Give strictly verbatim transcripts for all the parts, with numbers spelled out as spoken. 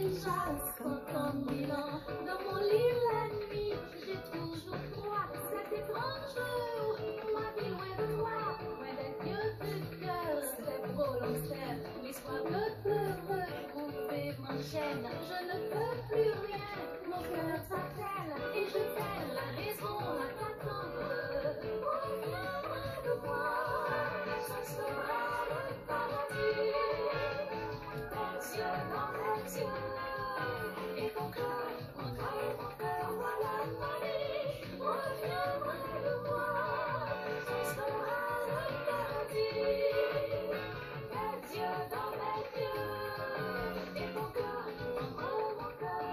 Déjà au cinquante mille ans, dans mon lit la nuit, j'ai toujours froid. C'est étrange, ma vie loin de toi, loin des yeux de cœur. C'est trop long, c'est l'histoire de pleurer. Trouver m'enchaîne, je ne peux plus rien. Mon cœur t'appelle et je perds la raison à t'attendre. Reviens loin de moi, ce sera le paradis. Tes yeux dans mes yeux et ton cœur contre mon cœur, voilà ma vie. Reviens loin de moi, ce sera le paradis. Tes yeux dans mes yeux et ton cœur contre mon cœur.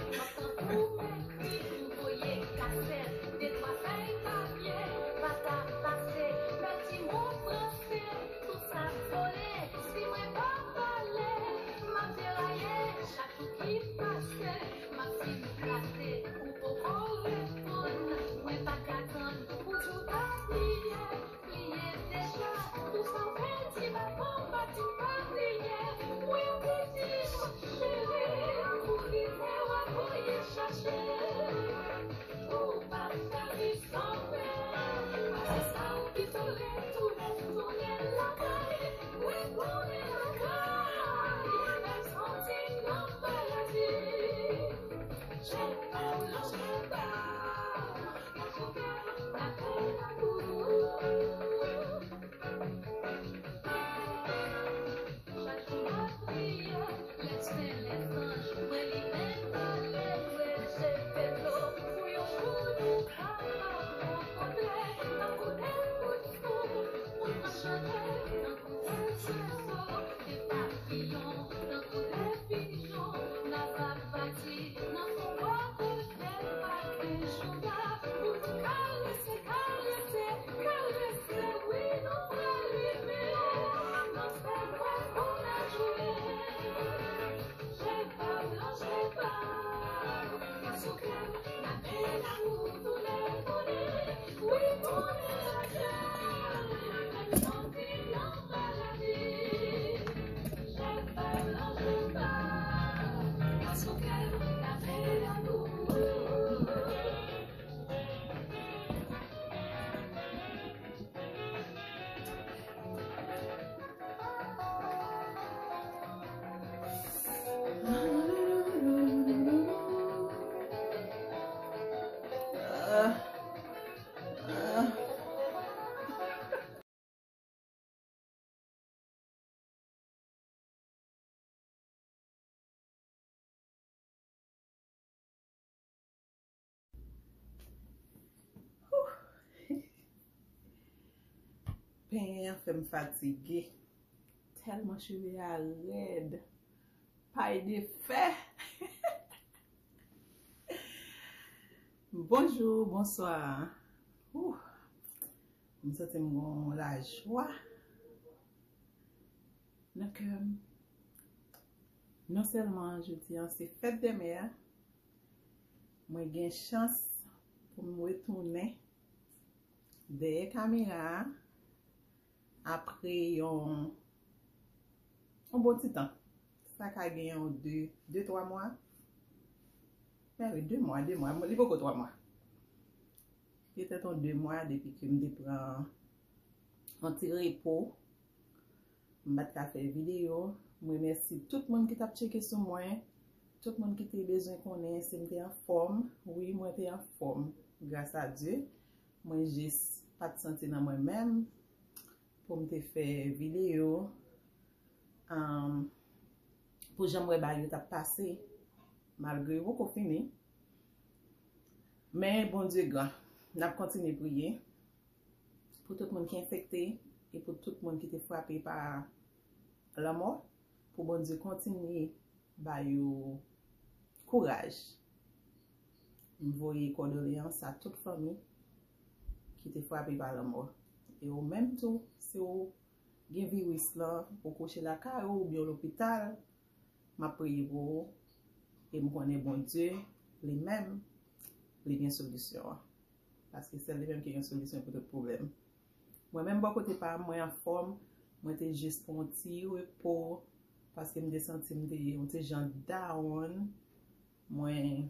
Mwen tankou mèt ki voye kasèt, de twa fèy papye pa ka pase, mèt ki mo franse, tout sa vole, si mwen pa pale, m ap deraye, chak jou ki pase, m ap fin plase, ou poko reponn, mwen pa ka tann, ou di w pa bliye. Bliye deja, tou sa w pèdi, pa konbati, pa bliye. Wi, ou te di m, cheri, pou rive w ap voye chache. Ou p ap ka viv san mwen, pa se sa w pito retounen, tounen lakay. Retounen lakay, menm santi nan maladi. Chèpa, non, chèpa. Penyen an fè m fatige. Tèlman cheve a rèd. Pay de fè. Bonjou, bonswa. Ouh. M santi m gon lajwa nan kè m. Non sèlman jodi a se fèt dè mè a, mwen gen chans pou m retounen dèyè kamera a apre yon, yon bon ti tan. Sa ka gen yon de, de, twa mwa. Men wi, de mwa, de mwa. Li poko twa mwa. Petèt yon de mwa depi ke m te pran yon ti repo. M pa t ka fè videyo. M remèsye tout moun ki t ap tcheke sou mwen. Tout moun ki te bezwen konnen si m te anfòm. Wi, mwen te anfòm, gras a Dye. Mwen jis pa t santi nan mwen menm pou m te fè videyo, um, pou jan m wè bagay yo t ap pase, malgre yo poko fini. Men Bondye gran. N ap kontinye priye pou tout moun ki enfekte e pou tout moun ki te frape pa lanmò, pou Bondye kontinye ba yo kouraj. M voye kondoleyans a tout fanmi ki te frape pa lanmò. E ou menm tou, si w gen viris lan, ou kouche lakay ou oubyen w lopital, m ap priye pou ou. E m konnen Bondye, li menm, li gen solisyon an. Paske sèl li menm ki gen solisyon pou tout pwoblèm. Mwen menm bò kote pa m, mwen anfòm, mwen te jis pran yon ti repo, paske m te santi m te yon ti jan down. Mwen,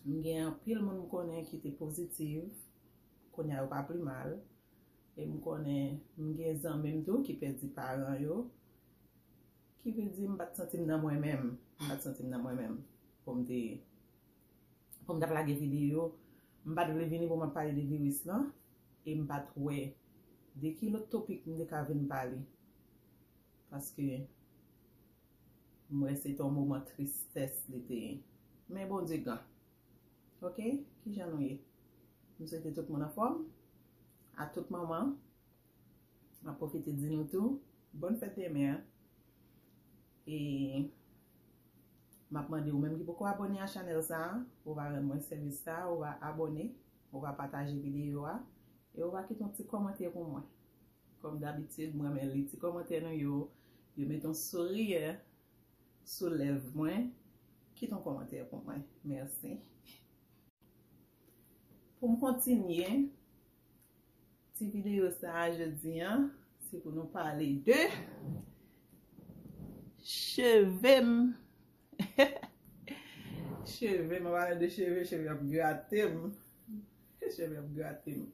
m gen anpil moun m konnen ki te pozitif, kounye a yo pa pi mal. E m konnen m gen zanmi m tou ki pèdi paran yo. Ki vle di m pa t santi m nan mwen menm. M pa t santi m nan mwen menm. Pou m te, pou m t ap lage videyo, m pa t vle vini pou m ap pale de viris lan. E m pa t wè de ki lòt topik m te ka vin pale. Paske m wè se te yon moman tristès li te ye. Men Bondye gran. Ok? Kijan nou ye? M swete tout moun anfòm. A tout manman, m ap pwofite di nou tou, bòn fèt de mè. E m ap mande ou menm ki poko abòne a chanèl sa a, ou va rann mwen sèvis sa a, ou va abòne, ou va pataje videyo a, e ou va kite yon ti kòmantè pou mwen. Kòm dabitid, mwen renmen li ti kòmantè nou yo, yo mete yon sourire sou lèv mwen. Kite yon kòmantè pou mwen. Mèsi. Pou m kontinye, ti videyo sa a jodi a, se pou nou pale de cheve m. Cheve, mwen pale de cheve, cheve ap grate m. Cheve ap grate m.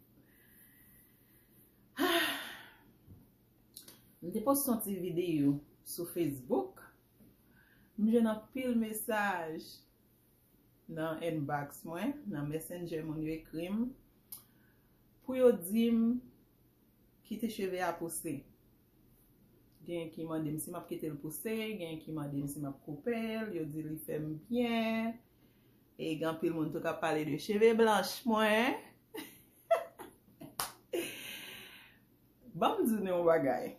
M te poste yon ti videyo sou Facebook. M jwenn anpil mesaj nan inbox mwen, nan Messenger, moun yo ekri m pou yo di m kite cheve a pouse. Gen ki mande m si m ap kite l pouse, gen ki mande m si m ap koupe l, yo di li fè m byen. E gen anpil moun tou k ap pale de cheve blanch mwen. Ban m di nou yon bagay.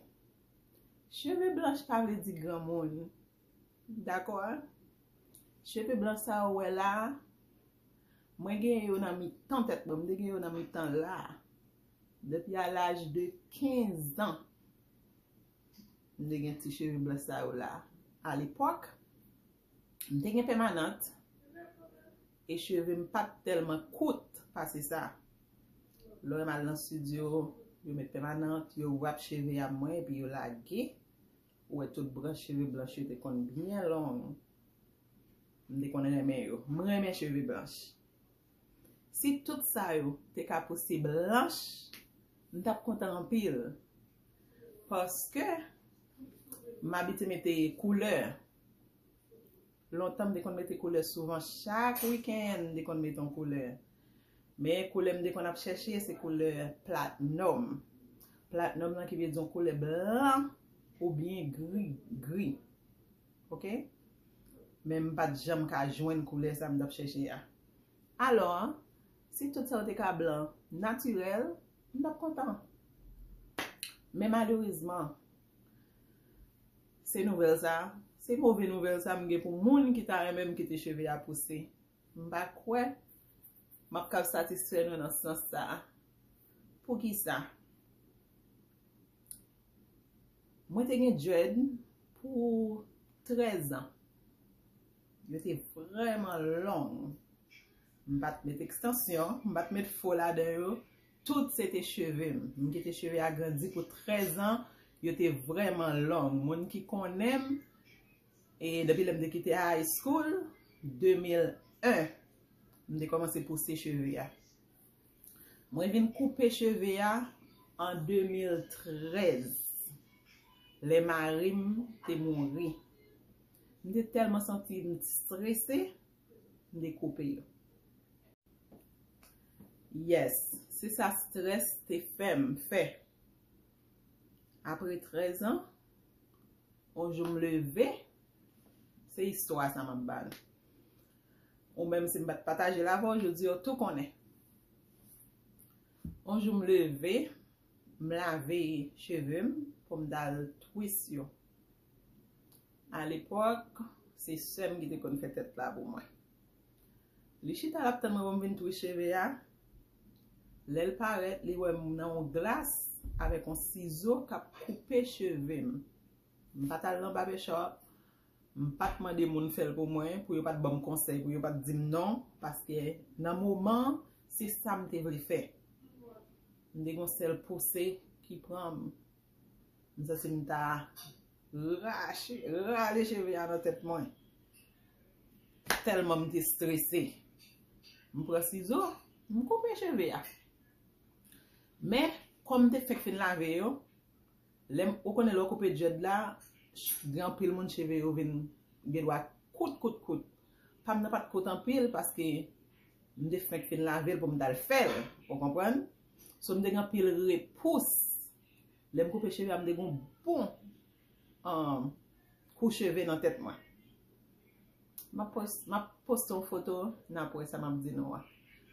Cheve blanch pa vle di granmoun. Dakò? Cheve blanch sa ou wè la, mwen gen yo nan mitan tèt mwen, m te gen yo nan mitan la. Depi a laj de kenz an, m te gen ti cheve blanch sa yo la. Alepòk, m te gen pèmanant, e cheve m pa t tèlman kout pase sa. Lè m al nan estidyo, yo met pèmanant, yo wrap cheve a mwen, epi yo lage. Ou wè tout branch cheve blanch yo te konn byen long. M te konn renmen yo. M renmen cheve blanch. Si tout sa yo te ka pouse blanch, m t ap kontan anpil. Paske m abitye mete koulè. Lontan m te konn mete koulè souvan, chak wikenn m te konn mete yon koulè. Men koulè m te konn ap chèche se koulè platnòm. Platnòm nan ki vle di yon koulè blan oubyen gri, gri. Ok? Men m pa t janm ka jwenn koulè sa m t ap chèche a. Alò, si tout sa yo te ka blan natirèl, m t ap kontan. Men malerezman, se nouvèl sa, se move nouvèl sa m gen pou moun ki ta renmen m kite cheve a pouse. M pa kwè m ap kab satisfè nou nan sans sa a. Poukisa? Mwen te gen dread pou trèz an. Yo te vrèman long. M pa t met ekstansyon, m pa t met fo ladan yo. Tout se te cheve m. M kite cheve a grandi pou trèz an. Yo te vrèman long. Moun ki konnen m, e depi lè m te kite high school, de mil en, m te kòmanse pouse cheve a. Mwen vin koupe cheve a an de mil trèz, lè mari m te mouri. M te tèlman santi m strese, m te koupe yo. Yes, se sa strès te fè m fè. Apre trèz an, yon jou m leve, se istwa sa m ap ba nou. Ou menm si m pa t pataje l avè w, jodi a w tou konnen. Yon jou m leve, m lave cheve m pou m t al twist yo. Alepòk, se sè m ki te konn fè tèt la pou mwen. Li chita l ap tann mwen pou m vin twist cheve a. Lè l parèt, li wè m nan yon glas avèk yon sizo k ap koupe cheve m. M pa t al nan barbershop, m pa t mande moun fè l pou mwen, pou yo pa t ban m konsèy, pou yo pa t di m non, paske nan moman an, se sa m te vle fè. M te gen yon sèl pouse ki pran m. M santi m ta rache, rale cheve a nan tèt mwen. Tèlman m te strese. M pran sizo, m koupe cheve a. Men, kòm m te fèk fin lave yo, lè m, ou konnen lè w koupe dread la, gen anpil moun cheve yo vin gen dwa kout, kout, kout. Pa m nan pa t kout anpil paske m te fèk fin lave l pou m t al fè l. Ou konprann? So, m te gen anpil repous. Lè m koupe cheve a, m te gen yon bon um, kou cheve nan tèt mwen. M ap pos- m ap poste yon foto, n ap wè sa m ap di nou a.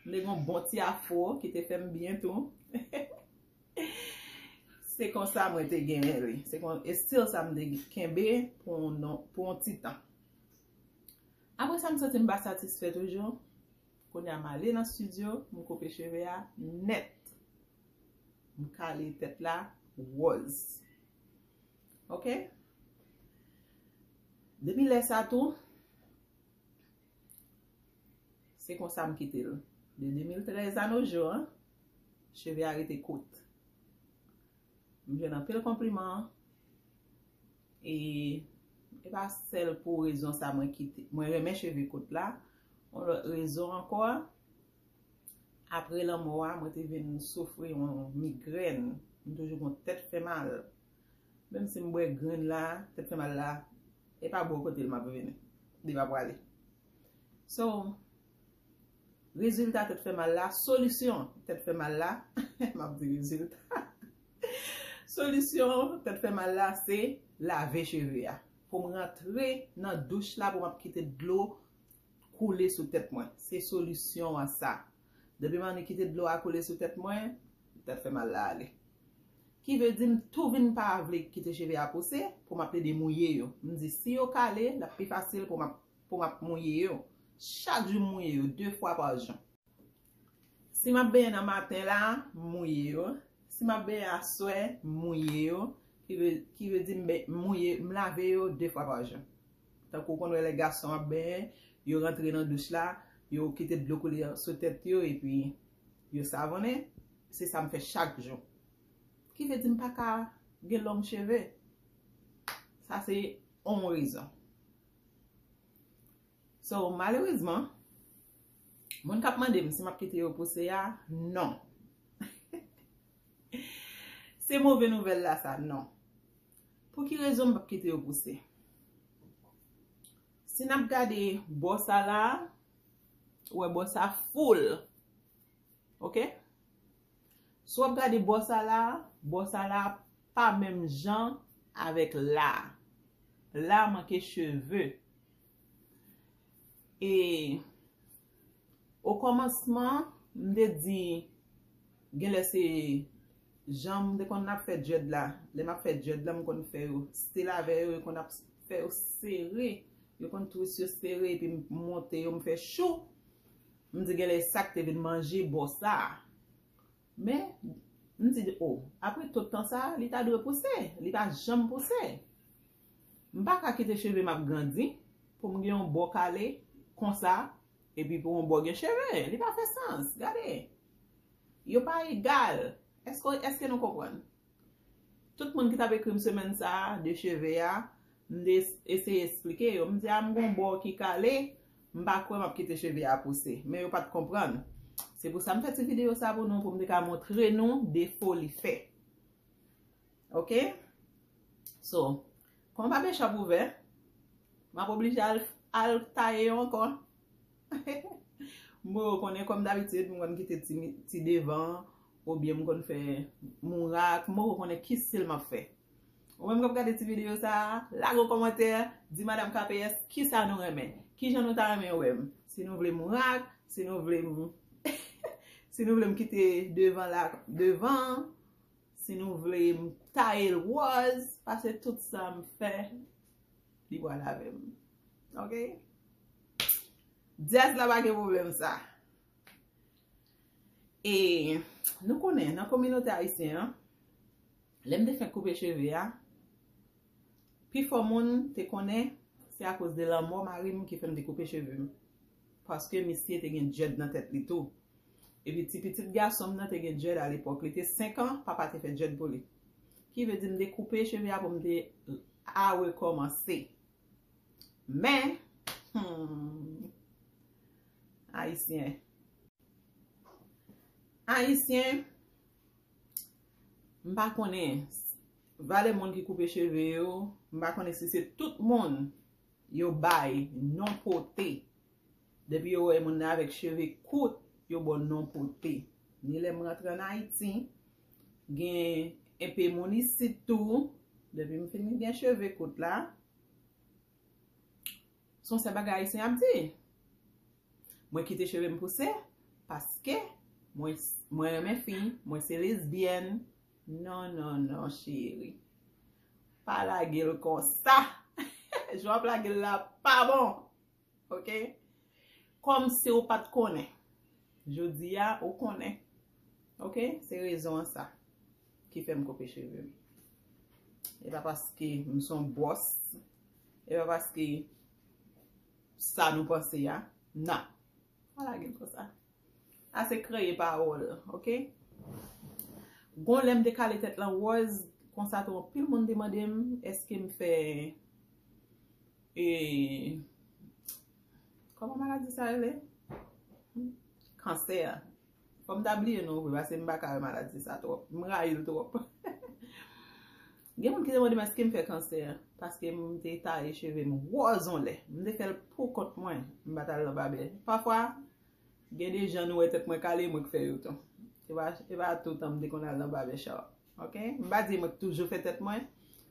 M te gen yon bon ti afro ki te fè m byen tou. Se konsa mwen te genyen li. Se kon estil sa m te kenbe pou yon non- pou yon ti tan. Apre sa, m santi m pa satisfè toujou. Kounye a, m ale nan estidyo, m koupe cheve a nèt. M kale tèt la wòz. Ok? Depi lè sa tou, se konsa m kite l. De de mil trèz a nos jours, cheve a rete kout. M jwenn anpil konpliman. E e pa sèl pou rezon sa mwen kite, mwen renmen cheve kout la. Yon lòt rezon ankò, apre lanmò a, mwen te vin soufri yon migrèn. M toujou gen tèt fè mal. Menm si m bwè grenn la, tèt fè mal la, e pa bò kote l m ap vini. Li pa prale. So, rezilta tèt fè mal la, solisyon tèt fè mal la, m ap di rezilta. Solisyon tèt fè mal la, se lave cheve a. Pou m rantre nan douch la, pou m ap kite dlo koule sou tèt mwen. Se solisyon an sa. Depi m annik kite dlo a koule sou tèt mwen, tèt fè mal la ale. Ki vle di m tou vin pa vle kite cheve a pouse pou m ap plede mouye yo. M di si yo kale, l ap pi fasil pou m ap, pou m ap mouye yo. Chak jou m mouye yo, de fwa pa jou. Si m ap benyen nan maten la, m mouye yo. Si m ap benyen aswè, m mouye yo. Ki vle, ki vle di m ben- m mouye, m lave yo de fwa pa jou. Tankou w konn wè lè gason ap benyen, yo rantre nan douch la, yo kite dlo koule sou tèt yo, epi yo savonnen. Se sa m fè chak jou. Ki vle di m pa ka gen long cheve. Sa se yon rezon. So, malerezman, moun k ap mande m si m ap kite yo pouse a, non. Se move nouvèl la sa, non. Pou ki rezon m p ap kite yo pouse? Si n ap gade bò sa la, ou wè bò sa full. Ok? Si w ap gade bò sa la, bò sa la pa menm jan avèk la. La manke cheve. E o kòmansman, m te di, genlè se jan m te konn ap fè dread la. Lè m ap fè dread la, m konn fè yo still avè yo, yo konn ap fè yo sere. Yo konn twist yo sere, epi m monte yo, m fè chou. M di genlè sa k te vin manje bò sa. Men, m di, o, apre tout tan sa, li ta dwe pouse. Li pa janm pouse. M pa ka kite cheve m ap grandi pou m gen yon bò kale konsa, epi pou yon bò gen cheve. Li pa fè sans. Gade. Yo pa egal. Èske, èske nou konprann? Tout moun ki t ap ekri m semèn sa a de cheve a, m te eseye esplike yo. M di a m gon bò ki kale, m pa kwè m ap kite cheve a pouse. Men yo pa t konprann. Se pou sa m fè ti videyo sa pou nou, pou m te ka montre nou defo li fè. Ok? So, kòm babèch ap ouvè, m ap oblije al, al taye yo ankò. M poko konnen, kòm dabitid, m konn kite ti, ti devan, oubyen m konn fè mourak, m poko konnen ki stil m ap fè. Ou menm k ap gade ti videyo sa a, lage yon kòmantè, di Madam K P S kisa nou renmen, kijan nou ta renmen wè m. Si nou vle mourak, si nou vle m, si nou vle m kite devan la, devan, si nou vle m taye l wòz, paske tout sa m fè, li pral avè m. Ok? Dyaz la pa gen pwoblèm sa. E nou konnen, nan kominote ayisyen an, lè m te fenk koupe cheve a, pifò moun te konnen se akoz de lanmò mari m ki fè m te koupe cheve m. Paske misye te gen dread nan tèt li tou. Epi ti pitit gason m nan te gen dread alepòk. Li te senk an, papa te fè dread pou li. Ki vle di m te koupe cheve a pou m te a rekòmanse. Men, hmm, Ayisyen. Ayisyen, m pa konnen valè moun ki koupe cheve yo, m pa konnen si se tout moun yo bay non pote. Depi yo wè moun nan avèk cheve kout, yo ba w non pote. Ni lè m rantre ann Ayiti, gen enpe moun isit tou, depi m fin gen cheve kout la, se yon sèl bagay Ayisyen ap di. Mwen kite cheve m pouse, paske mwen, mwen renmen fi, mwen se lesbyèn. Non, non, non, cheri. Pa lage l konsa. Jan w ap lage l la pa bon. Ok? Kòmsi w pa t konnen. Jodi a, ou konnen. Ok? Se rezon an sa ki fè m koupe cheve m. E pa paske m se yon bòs. E pa paske sa nou panse a. Non. Pa lage l konsa. Ase kreye pawòl, ok? Gon lè m te kale tèt lan wòz, konsa tou anpil moun te mande m, èske m fè, e, kòman maladi sa rele? Kansè. Fò m ta bliye non vre, paske m pa ka wè maladi sa twòp. M rayi l twòp. Gen moun ki te mande m èske m fè kansè, paske m te taye cheve m wòz yon lè. M te fè l pou kont mwen, m pa t al nan babè. Pafwa, gen de jan nou wè tèt mwen kale, mwen k fè yo tou. E pa, e pa toutan m te konn al nan babè shop. Ok? M pa di mwen k toujou fè tèt mwen,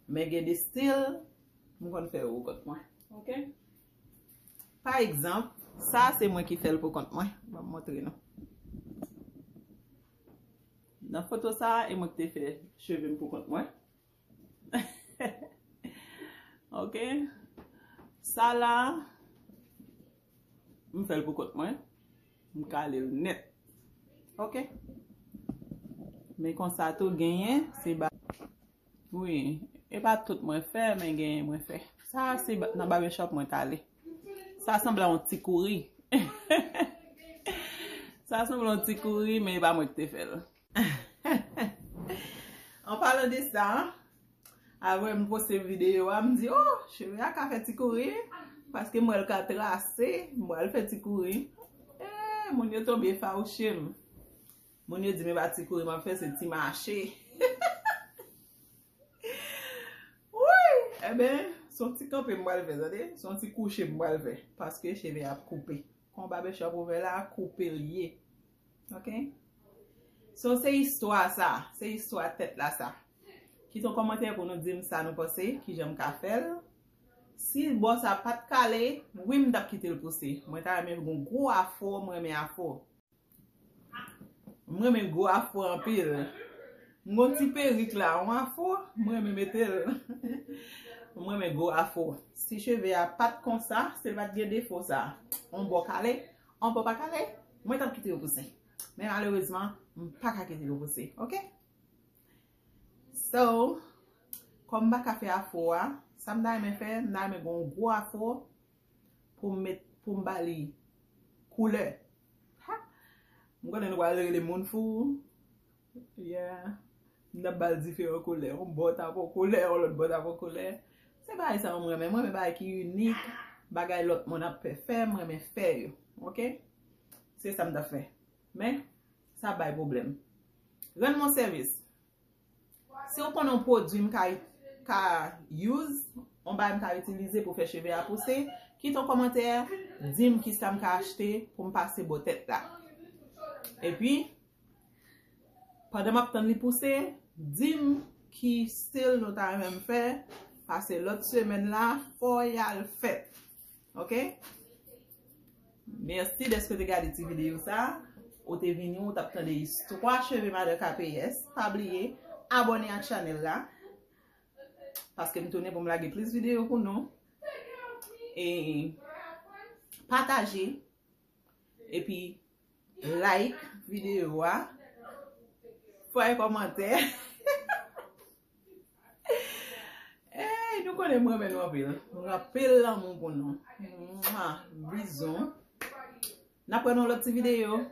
men gen de stil, m konn fè yo pou kont mwen. Ok? Pa egzanp, sa se mwen ki fè l pou kont mwen. Ban m montre nou. Nan foto sa, e mwen ki te fè cheve m pou kont mwen. Ok? Sa la, m fè l pou kont mwen. M kale l nèt. Ok? Men konsa tou genyen, se ba-, wi, e pa tout mwen fè, men genyen mwen fè. Sa se ba-, nan barbershop mwen t ale. Sa sanble yon ti kouri. Sa sanble yon ti kouri, men e pa mwen ki te fè l. An palan de sa, apre m poste videyo a, m di, "Oh, cheve a ka fè ti kouri," paske m wè l ka trase, m wè l fè ti kouri. Eh, moun yo tonbe fawouche m. Moun yo di m e pa ti kouri m ap fè, se ti mache. Wi! Eben, se yon ti kanpe m pral fè, tande? Se yon ti kouche m pral fè, paske cheve a ap koupe. Kon barbershop ouvè la, koupe l ye. Ok? So, se istwa sa, se istwa tèt la sa. Kite yon kòmantè pou nou di m sa nou panse, kijan m ka fè l. Si bò sa pa t kale, wi, m t ap kite l pouse. Mwen ta renmen gon gwo afro, m renmen afro. M renmen gwo afro anpil. M gon ti perik la, yon afro, m renmen mete l. M renmen gwo afro. Si cheve a pa t konsa, si l pa t gen defo sa, yon bò kale, yon bò pa kale, mwen t ap kite yo pouse. Men malerezman, m pa ka kite yo pouse. Ok? So, kòm m pa ka fè afro a, sa m ta renmen fè, m ta renmen gen yon gwo afro pou m met, pou m ba li koulè. Ha! M konnen nou pral rele moun fou. Yeah. M t ap ba l diferan koulè. Yon bò t ap yon koulè, yon lòt bò t ap yon koulè. Se bagay sa yo m renmen. M renmen bagay ki inik, bagay lòt moun ap fè, fè, m renmen fè yo. Ok? Se sa m t ap fè. Men, sa bay pwoblèm. Rann mwen sèvis. Si w konnen yon pwodui m ka, ka use, yon bagay m ka itilize pou fè cheve a pouse, kite yon kòmantè, di m kisa m ka achte pou m pase bò tèt la. Epi, pandan m ap tann li pouse, di m ki stil nou ta renmen m fè, pase lòt semèn la, fò y al fèt. Ok? Mèsi dèske w te gade ti videyo sa. Ou te vini, ou t ap tande istwa cheve Madan K P S. Pa bliye abòne ak chanèl la, paske m tounen pou m lage plis videyo pou nou. E pataje, epi like videyo a, fè kòmantè. Ey, nou konnen m renmen nou anpil. Anpil lanmou pou nou. Mwa, bizou. N ap wè nan lòt ti videyo.